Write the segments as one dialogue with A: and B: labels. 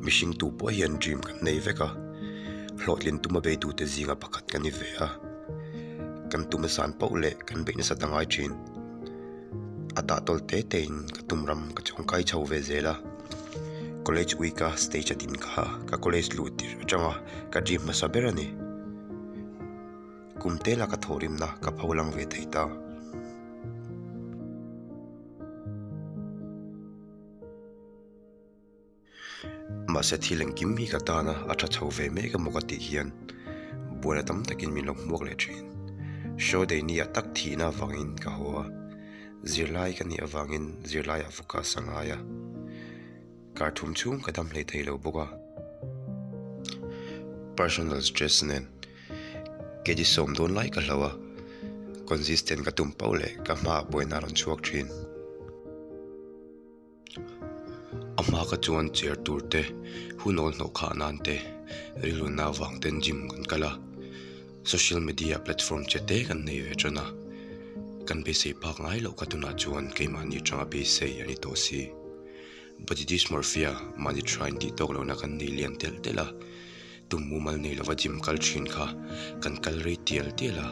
A: Mihring tu pawh hian dream kan nei vek a, hlawhtlin tuma beitute zinga pakhat ka ni ve a. Kan tum a san pauh leh kan beih nasat a ngai thin. A tah tawl te te in ka tum ram ka chawngkai chho ve zel a. College week a stage a din kha ka college luh tirh atanga ka dream hmasa ber a ni. Kum tela ka thawhrimna ka pho lang ve thei ta. Mahse thil engkim hi ka tana a tha chho ve mek emaw ka tih hian buaina tam takin min lo hmuak leh thin. Show day ni ah tak thihna avangin ka haw a, zirlai ka nih avangin zirlaiah focus a ngai a, kar thum chhung ka dam hlei thei lo bawk a. Personal stress nen kg sawm dawn lai ka hlo a, consistent ka tum pauh leh ka hmaah buaina a rawn chhuak thin. A hma ka chuan chair tur te hun awl hnawh khah nan te rilruna avang ten gym kan kal a social media platform che te kan nei ve tan a kan beisei phak ngai loh kha tunah chuan keimahni atanga beisei a ni tawh si body dysmorphia mahni tha intih tawk lohna kan nei lian telh telh a. Tum mumal nei lova gym kal thin kha kan kal rei tial tial a,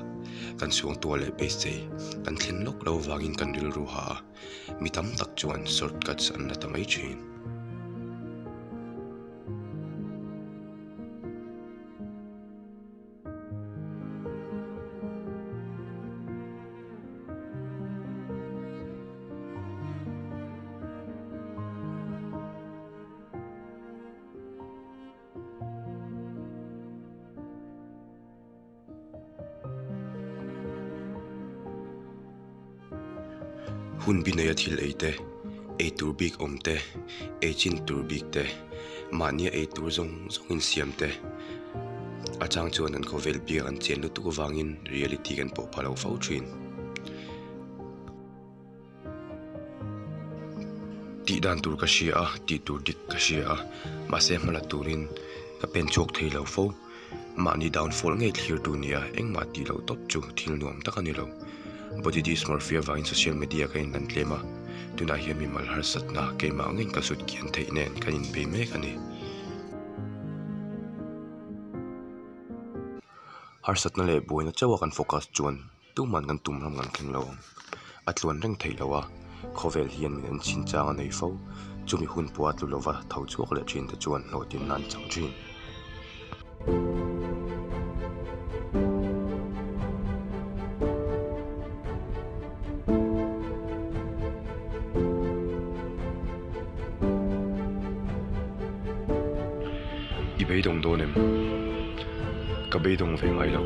A: kan suangtuah leh beisei kan thlen lawk lo vangin kan rilru ha a, mi tam tak chuan shortcuts an la ta mai thin. Hun bi neia thil ei te, ei tur bik awm te, ei chin tur bik te, mahnia ei tur zawng zawng insiam te, a chang chuan an khawvel biak an chen lutuk avangin reality kan pawh pha lo fo thin. Tih dan tur ka hria a, tih tur dik ka hria a, mahse hma la turin ka pen chhuak thei lo fo. Mahni downfall ngei thlir tu nia engmah tih loh tawp chu thil nuam tak a ni lo. Body dysmorphia vangin social media ka inlan tlem a, tunah hian mimal harsatna keimah ngeiin ka zut kian theih nen kan inbei mek a ni. Harsatna leh buaina chauha kan focus chuan Tuman kan tum ram kan thleng lo ang. A tluan reng theih lo a, khawvel hian min en chin chang a nei fo. Chumi hun pawha tlu lova tho chhuak leh thin te chuan hlawhtinna an chang thin. I beidawng dawn em? Ka beidawng ve ngai lo.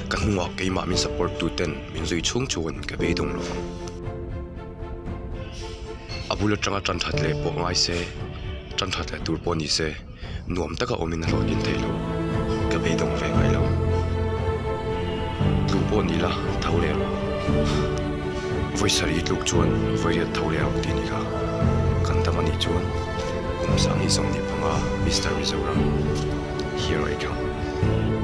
A: Ka hnungah keimah min support tu ten min zui chhung chuan ka beidawng lo vang. A bul atanga tan that leh pawh ngai se, tan that leh tur pawh ni se, nuam taka awmin a hlawhtlin thei lo. Ka beidawng ve ngai lo. Tluh pawh ni la, tho leh rawh. Vawi sarih tluk chuan vawi riat tho leh rawh tih ni kha. Kan dam anih chuan kum 2025 Mister Mizoram. Here I come.